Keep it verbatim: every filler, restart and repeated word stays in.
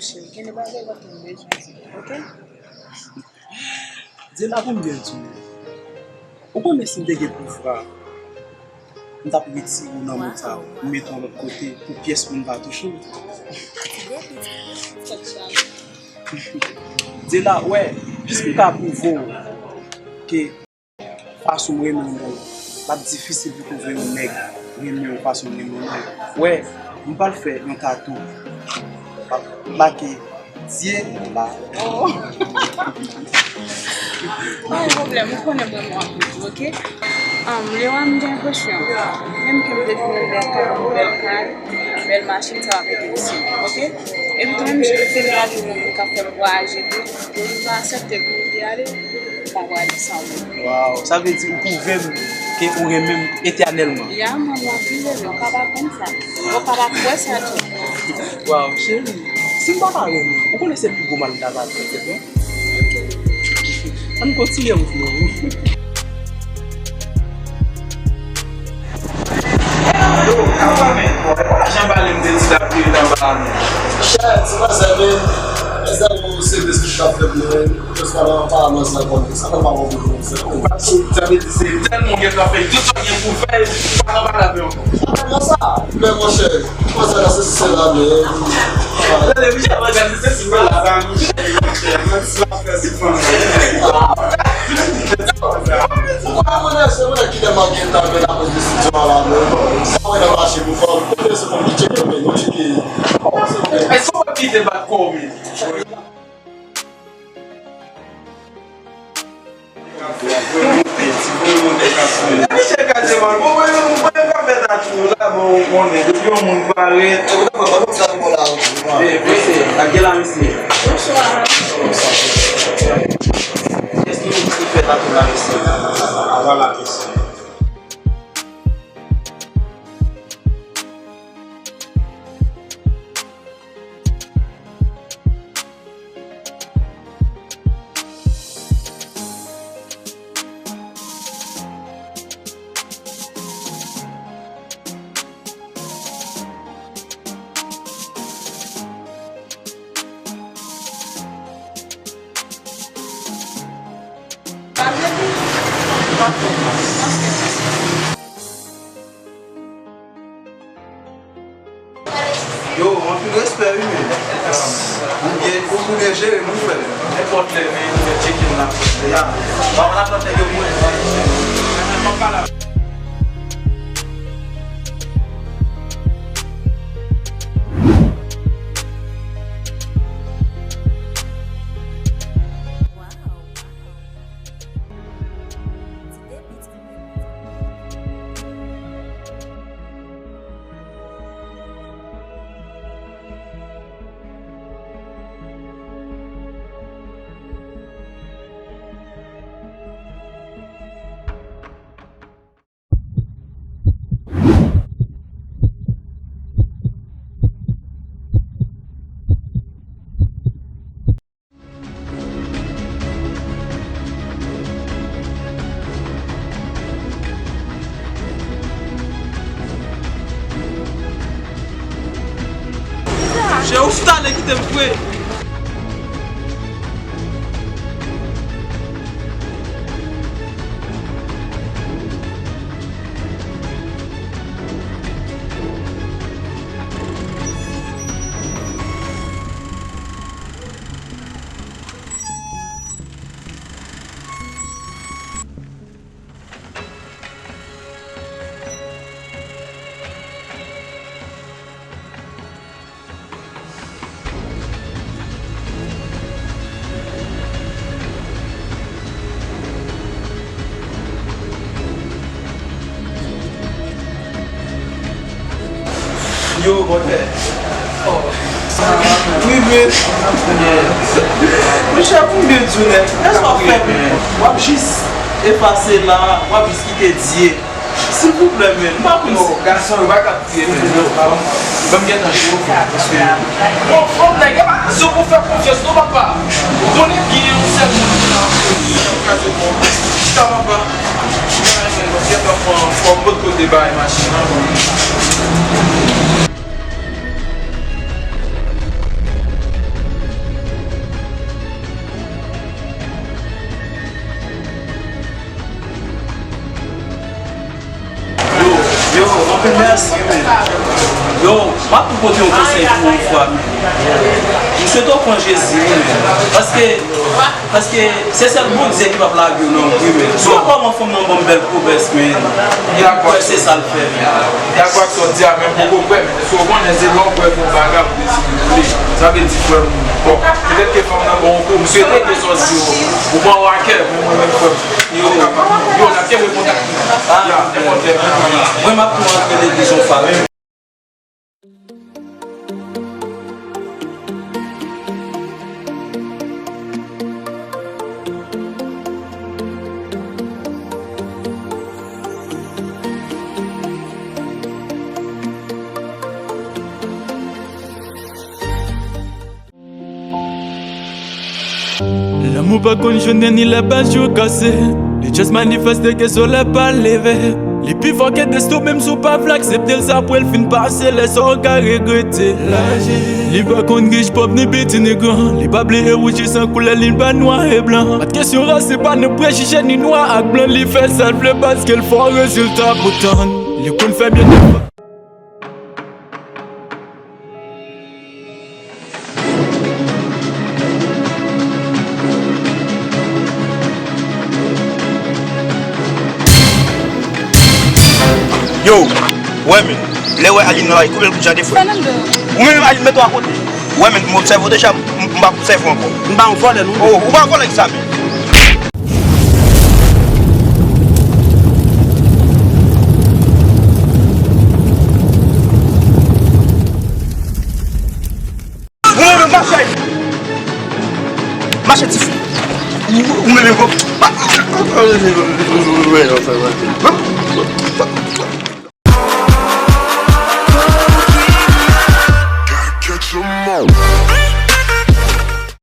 Cheri, gen de bagay w ap bezwen di, oke? Di la pou m byen di w. Ou konnen si m te gen pouvwa, m t ap retire w nan mond sa yo, m mete w lòt kote pou pyès moun pa touche w. Di la, wè, jis pou m ka pwouve w ke fason m renmen w nan, l ap difisil pou twouve yon nèg renmen w fason m renmen w nan. Wè, m pral fè yon tatou. M ap make Dye la. Oh. Pa gen pwoblèm, ou konnen mwen, mwen ap toujou, oke? Um, Lewa, m gen yon kesyon. Menm ke m te fin bèl kay, bèl kay, bèl machin, sa va mete isit, oke? Epi tou, menm jan m te vle al jwenn yon moun k ap fè m vwayaje tou, m pa aksepte pou m te ale. Pa pral san ou. Waw, sa vle di ou pwouve m ke ou renmen m etènèlman. Ya, mwen, mwen vin renmen w, ou ka pa konn sa. Ou ka pa kwè sa tou. Waw, cheri, si m pa ta renmen w, ou konnen se pi gwo mal m ta ba tèt mwen. Ann kontinye wout nou. Yo, apa men, jan pale m te di l ap vire nan ba nou. Chè, ti manzè, men, mezanmi, se de sou chap fè byen. Jis pa nan aparans la, bon, sa nan pa bon pou nou fè. Ou pa sou, sa vle di se tèlman ou gentan fè tout sa w gen pou fè, ou pa nan pale avè ankò. Sa pa nan sa, men monchè, konsa la, se, se la, men. Tande, Michel, mwen gade, se si mwen la, sa, Michel, monchè, mwen si la, fè, se fanmi. Ou pa konnen, se mwen ki te manke tan, men, akoz de sitiyasyon la, men, sa mwen nan mache pou fè, ou konnen, se pou m ki tcheke, men, nou tcheke. Èske w ap kite bat kò w, men? Misye kache mal. Bon, mwen menm, mwen menm ka fè tatou la, bon, ou konnen, depi yon moun parèt. E, mesye, ak gen la, mesye. Bonswa. Èske nou ki fè tatou la, mesye? Vwala, mesye. Yo, anpil respè wi men. Ou byen, ou, ou byen jere nou frè. Nenpòt lè men, ou fè check-in la. Ya. Pa wè lòt nèg yo mouri. M ap pale avè Che, ou sou tale kite m vre. Yo, bòtè. Wi, men. Monchè, pou m byen di w nèt, èske w ap fè, w ap jis efase la, w ap jis kite Dye. Silvouplè, men, m pa konn si. Yo, gason, yo pa ka touye, men. Yo, ban m gentan jwe, paske. Bon, bon, nèg, e pa kesyon pou fè konfyans, non, papa. Ou konnen byen, yon sèl moun ki nan kraze kò. Chita, papa. Mwen, men, mwen gentan pran kòb lòt kote bay machin nan. Mèsi, men. Yo, m ap tou pote yon konsèy pou ou, frè m. M swete w pran Jezi, wi, men. Paske, paske se sèl Bondye ki p ap lage w nan, wi, men. Si w pa kòman fanm nan ban m bèl pwomès, men. M kwè se sa l fè, men. Dakò ak sa w di a, men m poko kwè, men. Si w konnen se lè w kwè fè yon bagay, ou deside w vle. Sa vle di, frè m, bon, petèt ke fanm nan ba w yon kou, m swete ke sa w di yo, ou pran w a kè, men mwen menm, frè m, yo, yo, n ap kenbe kontak. Ah, ya, nenpòt lè. Mwen, m ap tou antre legliz yon fwa. Lanmou pa konn jounen ni lè baz jou kase. Li just manifeste ke solèy pa leve. Li pi fò ke desten w, menm si w pa vle aksepte l, se apre l fin pase, lè sa w ka regrete. Laji. Li pa konn rich, pòv, ni piti, ni gran. Li pa bliye wouj, san koulè, li pa nwa e blan. Pa t kesyon ras, se pa nan prejije, ni nwa ak blan. Li fè sa l vle paske l fò, rezilta pou tann. Li konn fè byen. Yo, wè men, lè wè Aline nan lari, koupe l kout jan de fwè. Ou menm Aline, mete w akote. Wè men, m obsève w deja, m, m pa obsève w ankò. M pa yon vòlè, non. Oh, ou pa vòlè ki sa, men. Ou menm mache. Mache, tifi. Ou menm.